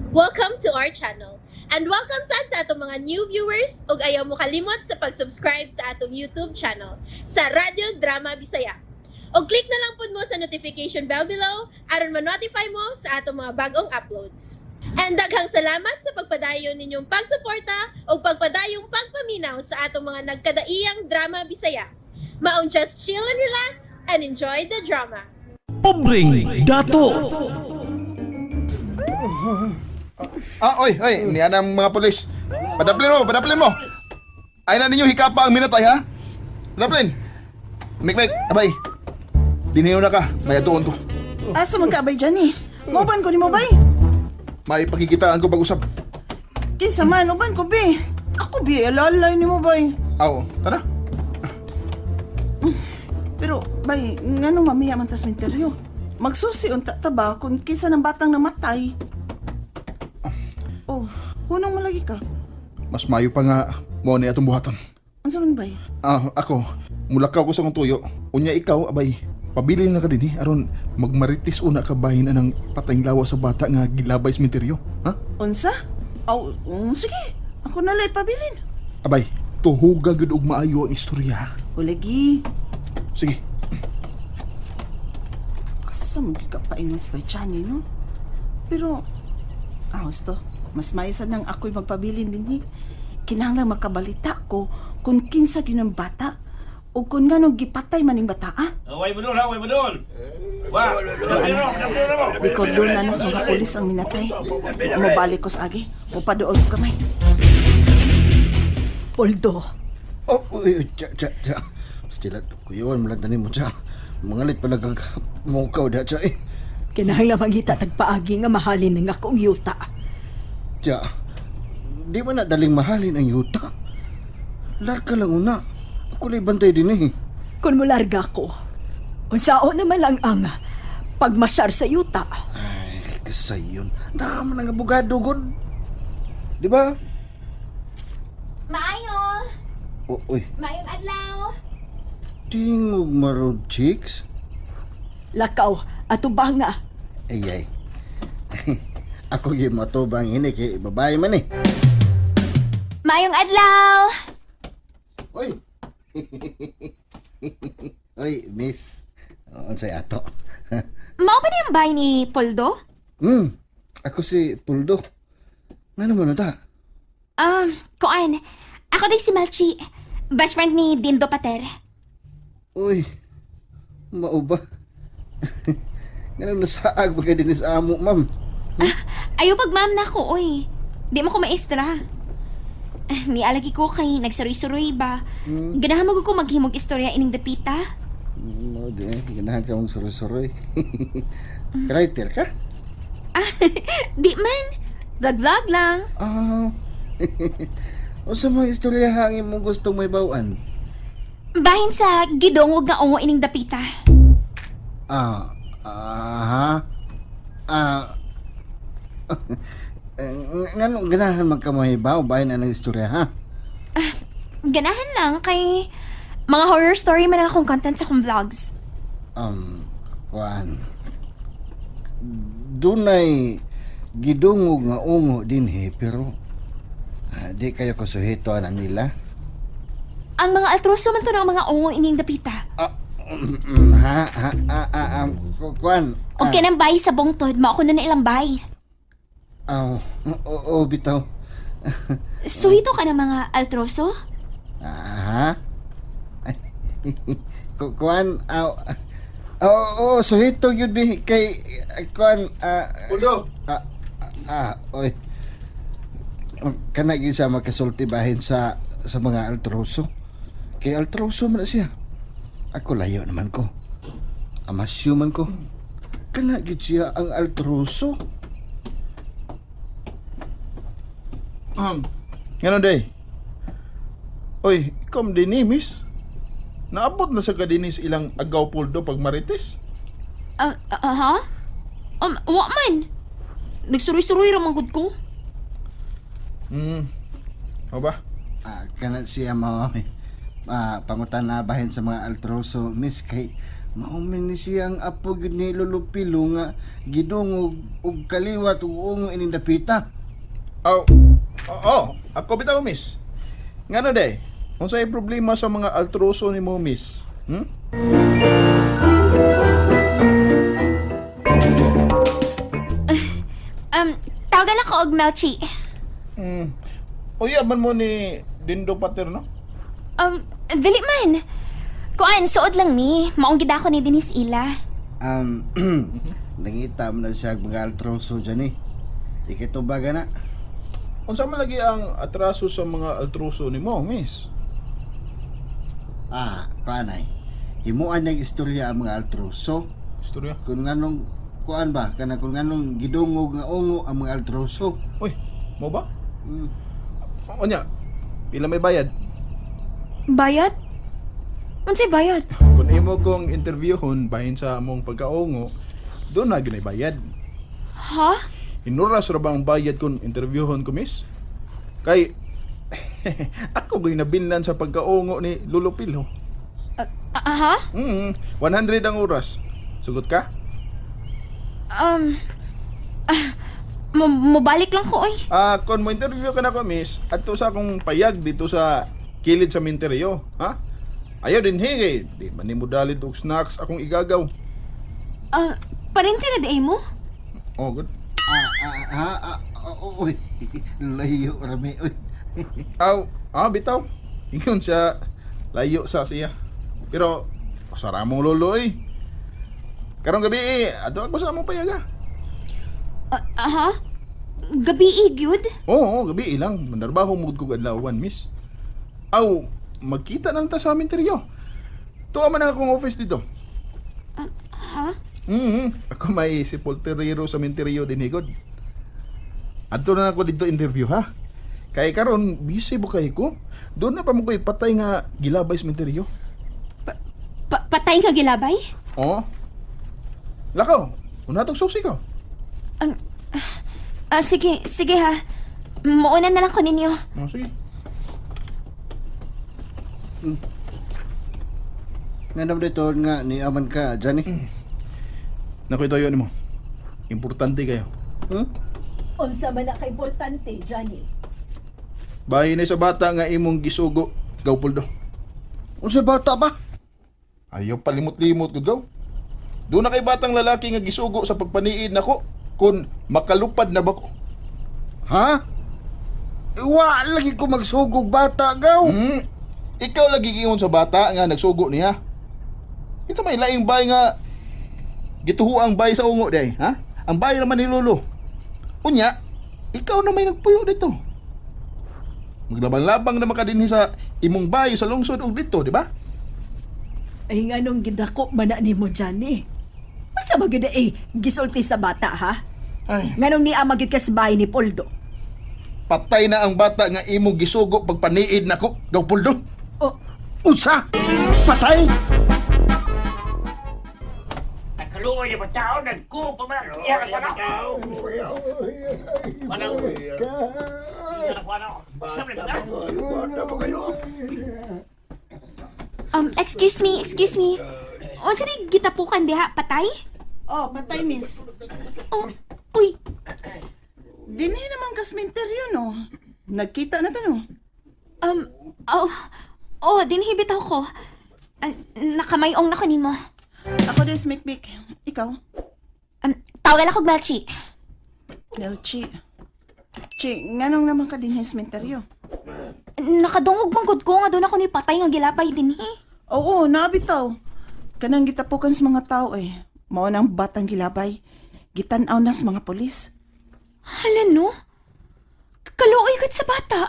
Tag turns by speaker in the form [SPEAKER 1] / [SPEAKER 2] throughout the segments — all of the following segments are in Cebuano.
[SPEAKER 1] Welcome to our channel. And welcome sad sa atong mga new viewers ug ayaw mo kalimot sa pag-subscribe sa atong YouTube channel sa Radyo Drama Bisaya. Og click na lang pud mo sa notification bell below aron ma-notify mo sa atong mga bagong uploads. And daghang salamat sa pagpadayon ninyong pagsuporta ug pagpadayong pagpaminaw sa atong mga nagkadaiyang drama Bisaya. Maong just chill and relax and enjoy the drama.
[SPEAKER 2] Pobreng Dato.
[SPEAKER 3] Ah, oy, oy, niya ng mga pulis. Padaplin mo, padaplin mo. Ay na ninyo hikapa ang minatay, ha? Padaplin. Mikmik, abay. Diniyo na ka, may atuon ko.
[SPEAKER 4] Asa man ka abay dyan eh? Mauban ko ni mo bay?
[SPEAKER 3] May pagkikitaan ko pag-usap.
[SPEAKER 4] Kinsa man, uban ko be. Ako be, alalay ni mo bay.
[SPEAKER 3] Aw, tara.
[SPEAKER 4] Pero bay, ngano mamiya man tas menteryo? Magsusi unta ta ba kung kinsa ng batang namatay? Oh, hunong malagi ka.
[SPEAKER 3] Mas mayo pa nga mo ni atong buhaton.
[SPEAKER 4] Unsa man bay?
[SPEAKER 3] Ah, ako, mulakaw ko sa kong tuyo. Unya ikaw, abay, pabilin na ka din eh, aron magmaritis una ka bahin anang patayng lawa sa bata nga gilabay sa menteryo. Ha?
[SPEAKER 4] Unsa? Aw, sige. Ako na lay pabilin.
[SPEAKER 3] Abay, tuhuga gud og maayo ang istorya, ha?
[SPEAKER 4] Ulagi.
[SPEAKER 3] Sige.
[SPEAKER 4] Asa mo gyud ka paingon sa bay Johnny, no? Pero, ahos to. Mas maisa nang ako'y magpabilin din eh. Kinahanglan makabalita ko kung kinsa gyud ang bata o kung nganong gipatay man ning bata, ah.
[SPEAKER 5] Way budol ha, way budol. Wa,
[SPEAKER 4] Rekordo na nas mga pulis ang minatay. Mobalik ko sa agi. O paduol ko kamay.
[SPEAKER 6] Poldo,
[SPEAKER 7] Oh, uy, uy, tsa, tsa, tsa. Basta kuyawan, malagdanin mo, tsa. Mangalit pala kag mukaw da, tsa, eh.
[SPEAKER 6] Kinahanglan mangita tagpaagi nga mahalin ng akong yuta.
[SPEAKER 7] Tsa, di ba na daling mahalin ang yuta? Larga lang una. Ako la'y bantay din eh.
[SPEAKER 6] Kung mularga ko, unsao naman lang ang pagmasyar sa yuta.
[SPEAKER 7] Ay, kasayon. Naman ang abogado, god. Di ba?
[SPEAKER 1] Maayo!
[SPEAKER 7] O, uy,
[SPEAKER 1] Maayong adlaw!
[SPEAKER 7] tingog marod, chicks.
[SPEAKER 6] Lakaw, ato ba nga?
[SPEAKER 7] Ay, ay. Ako yung matubang ini kay babae man eh.
[SPEAKER 1] Maayong adlaw!
[SPEAKER 7] Uy! Uy, miss. Unsay ato?
[SPEAKER 1] Mao ba na yung bahay ni Poldo?
[SPEAKER 7] Ako si Puldo. Nga naman na ta?
[SPEAKER 1] Kuan, ako din si Malchi. Best friend ni Dindo Pater.
[SPEAKER 7] Uy, mao ba? Nga naman nasaag ba kayo din sa amo, ma'am?
[SPEAKER 1] Ayaw pag ma'am na ako, oy. Di mo ko maestra. Ah, nialagi ko kay nagsuroy-suroy ba. Ganahan mo ko maghimog istorya ining dapita.
[SPEAKER 7] Mao di eh. Ganahan ka mong suroy-suroy. Writer ka?
[SPEAKER 1] Ah, di man. Vlog-vlog lang.
[SPEAKER 7] Ah. Unsa mga istorya hangin mo gustong may bawan?
[SPEAKER 1] Bahin sa gidongog nga ungo ining dapita.
[SPEAKER 7] Ah, ah, ha? Ah, ngano ganahan magkamahibaw bahin ang istorya ha?
[SPEAKER 1] Ganahan lang kay mga horror story man ang akong content sa akong vlogs.
[SPEAKER 7] Kuan. Dunay gidungog nga ungo dinhi pero di kayo kusuhito ana nila.
[SPEAKER 1] Ang mga altroso man to ng mga ungo ining dapita.
[SPEAKER 7] Ah, ha ha ah, ah, kuan.
[SPEAKER 1] Og kanang bay sa bungtod, mao ko na na ilang bay.
[SPEAKER 7] Aw, oo, bitaw.
[SPEAKER 1] Suhito ka ng mga altroso?
[SPEAKER 7] Ah, ha? Kuan, aw. Oo, oh, suhito yun bi kay kuan ah
[SPEAKER 3] Puldo!
[SPEAKER 7] ah, ah, oy. Kana gyud siya makasulti bahin sa mga altroso. Kay altroso man na siya. Ako layo naman ko. Amasyo man ko. Kana gyud siya ang altroso.
[SPEAKER 3] Nganon day? Oy, ikaw din ni, miss. Naabot na sa kadinis ilang agaw puldo pag marites.
[SPEAKER 1] Ah, ah, ha? Wa man. Nagsuroy-suroy ra man gud ko.
[SPEAKER 3] O ba?
[SPEAKER 7] Ah, kana siya mao. Ah, pangutan na bahin sa mga altroso, miss, kay Maumin ni siya ang apo gyud ni Lolo Pilo nga gidungog og kaliwat ug ungo ining dapita.
[SPEAKER 3] Oh, oh, ako bitaw, miss. Ngano day? Unsay problema sa mga altroso ni mo, miss?
[SPEAKER 1] Tawagan ako og Melchi.
[SPEAKER 3] Uya man mo ni Dindo Paterno?
[SPEAKER 1] Dili man. Kuan, suod lang ni. Maong gid ako ni Denise Ila.
[SPEAKER 7] Nangita man na siya og mga altroso dyan eh. Ikitubaga na.
[SPEAKER 3] Unsa man lagi ang atraso sa mga altroso ni mo, miss?
[SPEAKER 7] Ah, kanay. Himuan nag istorya ang mga altroso.
[SPEAKER 3] Istorya.
[SPEAKER 7] Kung nganong kuan ba kana kung nganong gidungog nga ungo ang mga altroso.
[SPEAKER 3] Uy, mo ba?
[SPEAKER 7] Hmm.
[SPEAKER 3] Unya, pila may bayad?
[SPEAKER 1] Bayad? Unsay bayad?
[SPEAKER 3] Kung imo kong interviewhon bahin sa among pagkaungo, doon na ginay bayad.
[SPEAKER 1] Ha?
[SPEAKER 3] Inuras ra ba ang bayad kung interviewhon ko, miss? Kay ako ko'y nabinlan sa pagkaungo ni Lolo Pilo.
[SPEAKER 1] Aha?
[SPEAKER 3] 100 ang oras. Sugot ka?
[SPEAKER 1] Ah, mobalik lang ko oy.
[SPEAKER 3] Ah, kung mo interview ka na ko, miss, adto sa akong payag dito sa kilid sa minteryo, ha? Ayaw din higay, di man nimo dalid og snacks akong igagaw.
[SPEAKER 1] Parente na di mo?
[SPEAKER 3] Oh, good.
[SPEAKER 7] Ah, ah, ah, ah, ah, uy, layo rami, uy.
[SPEAKER 3] Aw, bitaw. Ingon siya layo sa siya. Pero sara mong lolo eh. Karong gabi eh, adto ako sa among payag ah.
[SPEAKER 1] Aha? Gabi gyud?
[SPEAKER 3] Oo, gabi ilang mandarbaho mo kog adlawan, miss. Aw, magkita na lang ta sa minteryo. Tuwa man ang akong office dito.
[SPEAKER 1] Ha?
[SPEAKER 3] Ako may sepulturero sa minteryo din higod. Adto na ako dito interview ha. Kay karon busy bo kay ko. Doon na pa mo ko'y patay nga gilabay sa minteryo.
[SPEAKER 1] Patay nga gilabay?
[SPEAKER 3] Oo. Lakaw, una tong susi ko.
[SPEAKER 1] Sige, sige ha. Muuna na lang ko ninyo.
[SPEAKER 3] Oh, sige.
[SPEAKER 7] Nga naman dito nga ni aman ka dyan eh.
[SPEAKER 3] Naku, ito yun mo. Importante kayo.
[SPEAKER 7] Hmm?
[SPEAKER 6] Unsa man na ka-importante, Johnny?
[SPEAKER 3] Bahay na sa bata nga imong gisugo, Gaupoldo.
[SPEAKER 7] Unsa bata ba?
[SPEAKER 3] Ayaw palimot-limot ko, Gaw. Doon na kay batang lalaki nga gisugo sa pagpaniid nako kung makalupad na ba ko.
[SPEAKER 7] Ha? Wa lagi ko magsugog bata gaw.
[SPEAKER 3] Ikaw lagi giingon sa bata nga nagsugo niya. Ito may laing bay nga gituhuang bay sa ungo day, ha? Ang bay naman ni Lolo. Unya, ikaw na may nagpuyo dito. Maglaban-labang na makadinhi sa imong bayo sa lungsod og dito, di ba?
[SPEAKER 6] Ay nganong gidako man na nimo, Johnny? Masa ba gyud eh gisulti sa bata ha?
[SPEAKER 3] Ay,
[SPEAKER 6] Nganong niya magyud ka sa bahay ni Poldo?
[SPEAKER 3] patay na ang bata nga imong gisugo pagpaniid nako, Gaupoldo.
[SPEAKER 6] Oh,
[SPEAKER 7] Unsa? Patay?
[SPEAKER 5] Nagkaluoy niya ba tao? Nagko pa man. Iya ka pa na. Manang. Iya ka pa na. Sabi na ka.
[SPEAKER 1] Excuse me, excuse me. Unsa di gitapukan diha patay?
[SPEAKER 4] Oh, patay, miss.
[SPEAKER 1] Oh, uy,
[SPEAKER 4] Dinhi naman kasminteryo, no? Nagkita na ta, no?
[SPEAKER 1] um, oh, oh, dinhi bitaw ko. Nakamayong na ko nimo.
[SPEAKER 4] Ako des, Mikmik. Ikaw?
[SPEAKER 1] Tawagan ako og Melchi.
[SPEAKER 4] Melchi. Chi, nganong naman ka dinhi sa sementeryo?
[SPEAKER 1] Nakadungog man gud ko nga doon ako ni patay nga gilabay dinhi.
[SPEAKER 4] Oo, naabitaw. Kanang gitapukan sa mga tao eh. Mao nang batang gilabay. Gitan-aw na sa mga polis.
[SPEAKER 1] Hala no? Kaluoy gud sa bata.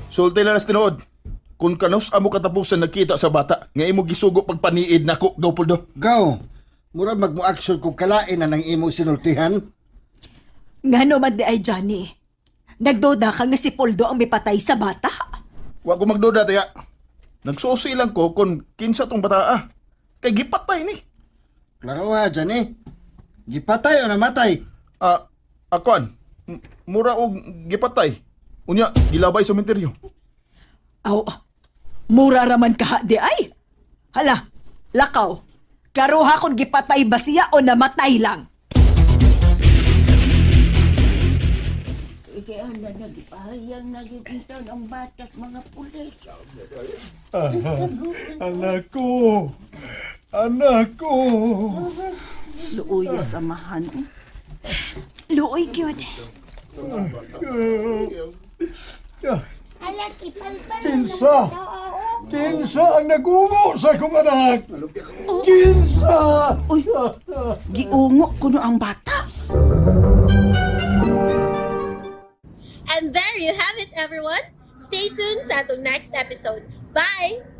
[SPEAKER 3] Sulti lang sa tinuod. Kung kanus amo katapusan nagkita sa bata nga imong gisugo pagpaniid nako, Gaupoldo.
[SPEAKER 7] Gaw, mura magmo-action kung kalain na nang imong sinultihan.
[SPEAKER 6] ngano man di ay Johnny? Nagduda ka nga si Poldo ang mipatay sa bata?
[SPEAKER 3] Wa ko magduda tiya. Nagsusi lang ko kung kinsa tong bataa. Kay gipatay ni.
[SPEAKER 7] Klaro ha dyan eh. Gipatay o namatay?
[SPEAKER 3] Ah, akuan. Mura og gipatay. Unya, gilabay sa menteryo.
[SPEAKER 6] Aw, mura raman ka di ay. Hala, lakaw. Klaroha kung gipatay ba siya o namatay lang.
[SPEAKER 5] Kaya na nagipahayang nagiging ang batas mga pulis.
[SPEAKER 8] Anak ko! Anak ko!
[SPEAKER 4] Luoy sa amahan. Eh.
[SPEAKER 1] Luoy gyud.
[SPEAKER 8] Kinsa! Kinsa ang nagumo sa akong anak! Kinsa!
[SPEAKER 4] Uy, giungo kuno ang bata.
[SPEAKER 1] And there you have it, everyone. Stay tuned sa atong next episode. Bye!